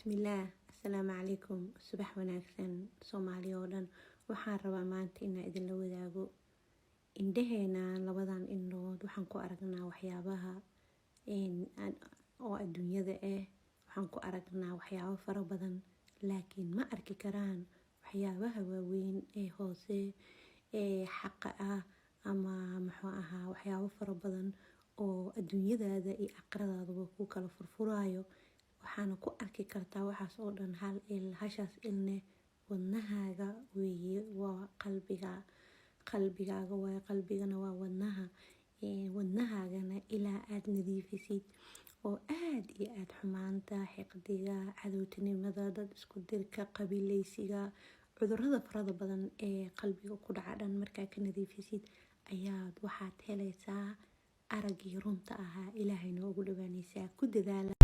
Bismillaah, assalaamu calaykum, subax wanaagsan Soomaali oo dhan. Waxaan rabaa maanta inaan idinla wadaago indhaheena. Labadan indhood waxaan ku aragnaa waxyaabaha oo adduunyada ah. Waxaan ku aragnaa waxyaabo fara badan, laakiin ma arki karaan waxyaabaha waaweyn ee hoose ee xaqa ah, ama muxuu ahaa, waxyaabo fara badan oo adduunyadaada iyo aakhiradaadaba ku kala furfuraayo. Waxaana ku arki kartaa waxaas oo dhan hal il, hashaas ilne wadnahaaga weeye. Waa qalbiga, qalbigaaga waaye. Qalbigana waa wadnaha. Wadnahaagana ilaa aada nadiifisid oo aada iyo aada xumaanta, xiqdiga, cadowtinimada, dad isku dirka, qabiileysiga, cudurada farada badan ee qalbiga ku dhaca dhan markaa ka nadiifisid, ayaad waxaad helaysaa araggii runta ahaa. Ilaahayna ugu dhawaaneysaa. Ku dadaala.